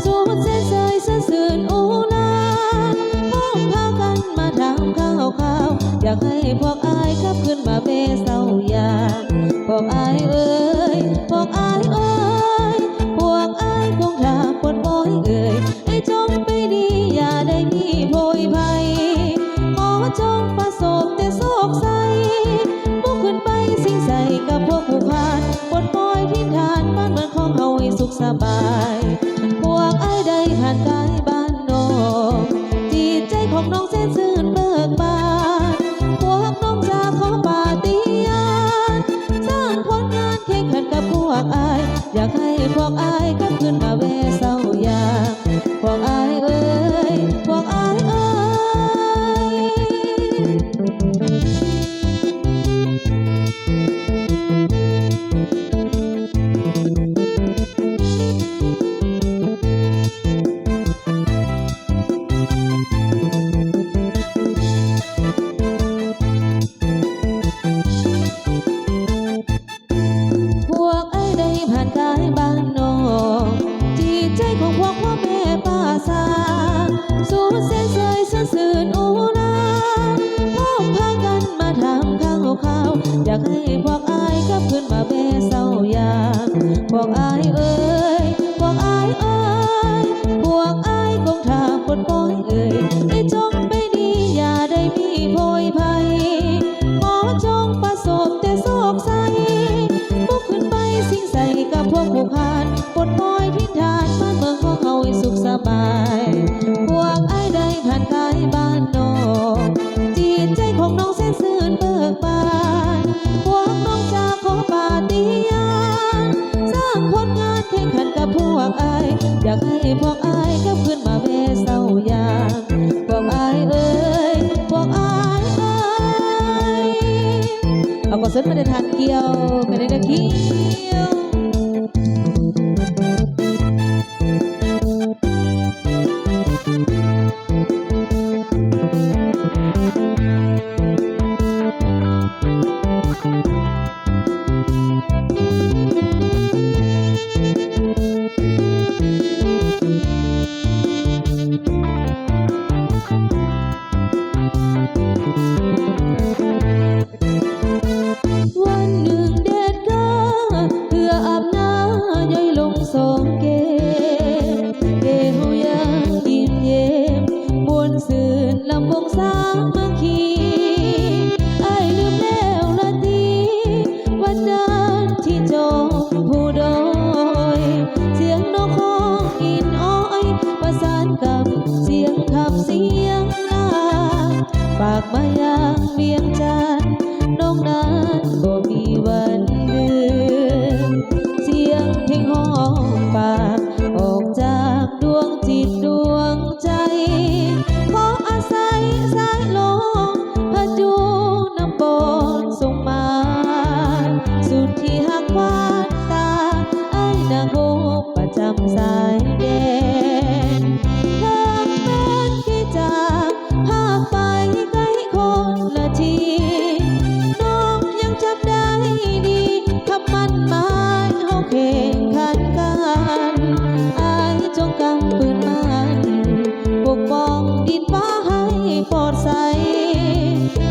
ສຸດແສນເຊີຍຊື່ນຊື່ນອູລາ ພ້ອມພາກັນມາຖາມຂ່າວຄາວ ຢາກໃຫ້ພວກອ້າຍກັບຄືນມາແວ່ເຊົາຢາມ ພວກອ້າຍເອີຍ ພວກອ້າຍເອີຍ ພວກອ້າຍຄົງຖ້າປົດປ່ອຍເອີຍ ໃຫ້ຈົ່ງໄປດີ ຢ່າໄດ້ມີໂພຍໄພ ຂໍຈົ່ງປະສົບແຕ່ໂຊກໄຊ ບຸກຂຶ້ນໄປຊິງໄຊກັບພວກຜູ້ຜ່ານ ປົດປ່ອຍຖິ່ນຖານບ້ານເມືອງຂອງເຮົາໃຫ້ສຸກສະບາຍ ພວກອ້າຍໄດ້ຜ່ານກາຍບ້ານນອກ ຈິດໃຈຂອງນ້ອງແສນຊື່ນເບີກບານ ພວກນ້ອງຈະຂໍປະຕິຍານ ສ້າງຜົນງານແຂ່ງຂັນກັບພວກອ້າຍ ຢາກໃຫ້ພວກອ້າຍກັບຄືນມາແວ່ເຊົາຢາມ ພວກອ້າຍເອີຍ ພວກອ້າຍເອີຍ. ພວກອ້າຍໄດ້ຜ່ານກາຍບ້ານນອກ ຈິດໃຈຂອງພວກພໍ່ແມ່ປ້າສາ ສຸດແສນເຊີຍຊື່ນຊື່ນອູລາ ພ້ອມພາກັນມາຖາມຂ່າວຄາວ ຢາກໃຫ້ພວກອ້າຍກັບຄືນມາແວ່ເຊົາຢາມ ພວກອ້າຍເອີຍ ພວກອ້າຍເອີຍ ພວກອ້າຍຄົງຖ້າປົດປ່ອຍເອີຍ ໃຫ້ຈົ່ງໄປດີ ຢ່າໄດ້ມີໂພຍໄພ ຂໍຈົ່ງປະສົບແຕ່ໂຊກໄຊ ບຸກຂຶ້ນໄປຊິງໄຊກັບພວກຜູ້ຜ່ານ ປົດປ່ອຍຖິ່ນຖານບ້ານເມືອງຂອງເຮົາໃຫ້ສຸກສະບາຍ ພວກອ້າຍໄດ້ຜ່ານກາຍບ້ານນອກ ຈິດໃຈຂອງນ້ອງແສນຊື່ນເບີກບານ ພວກນ້ອງຈະຂໍປະຕິຍານ ສ້າງຜົນງານແຂ່ງຂັນກັບພວກອ້າຍ ຢາກໃຫ້ພວກອ້າຍກັບຄືນມາແວ່ເຊົາຢາມ ພວກອ້າຍເອີຍ ພວກອ້າຍເອີຍ. ເອົາ ຂໍເຊີນມາເດີທ່ານກ່ຽວ ກັນເດີກ່ຽວ. ວັນໜຶ່ງແດດກ້າ ເພື່ອອາບໜາວຍ່ອຍລົງສອງແກ້ມ ແຕ່ເຮົາຍັງຍິ້ມແຍ້ມ ມ່ວນຊື່ນລຳວົງສາມັກຄີ ອ້າຍລືມແລ້ວລະຕິ ວັນນັ້ນທີ່ຈອມພູດອຍ ສຽງນົກຮ້ອງອິ້ນອ້ອຍ ປະສານກັບສຽງຄຳສຽງນາ ຝາກມາຍັງວຽງຈັນ ນ້ອງນັ້ນບໍ່ມີວັນລືມ ສຽງເພງຮ້ອງປາກ ອອກຈາກດວງຈິດດວງໃຈ ຂໍອາໄສສາຍລົມ ພັດຢູ່ນຳບອນສົມໝາຍ ສຸດທີ່ຮັກຂວັນຕາ ອ້າຍນາກົກປະຈຳຊາຍແດນ ເຖິງແມ່ນທີ່ຈາກ ພາກໄປໄກຄົນລະທີ່ ນ້ອງຍັງຈຳໄດ້ດີ ຄຳໝັ້ນໝາຍເຮົາແຂ່ງຂັນກັນ ອ້າຍຈົ່ງກຳປືນໝັ້ນ ປົກປ້ອງດິນຟ້າໃຫ້ປອດໃສ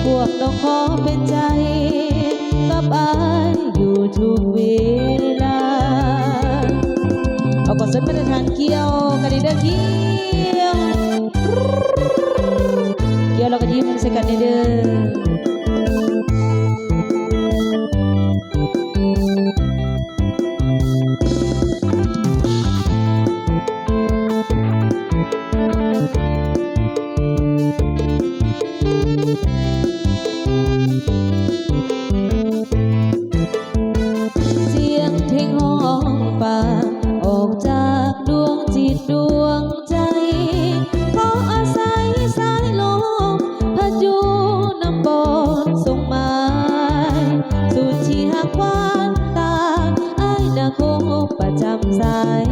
ພວກນ້ອງຂໍເປັນໃຈ ກັບອ້າຍຢູ່ທຸກເວລາ. ເອົາ ຂໍເຊີນມາເດີທ່ານກ່ຽວກັນເດີ ກ່ຽວ ກ່ຽວແລ້ວກໍຍິ້ມໃສ່ກັນເດີ. ສຽງເພງຮ້ອງປາກ ອອກຈາກດວງຈິດດວງໃຈ ຂໍອາໄສສາຍລົມ ພັດຢູ່ນຳບອນສົມໝາຍ ສຸດທີ່ຮັກຂວັນຕາ ອ້າຍນາກົກປະຈຳຊາຍ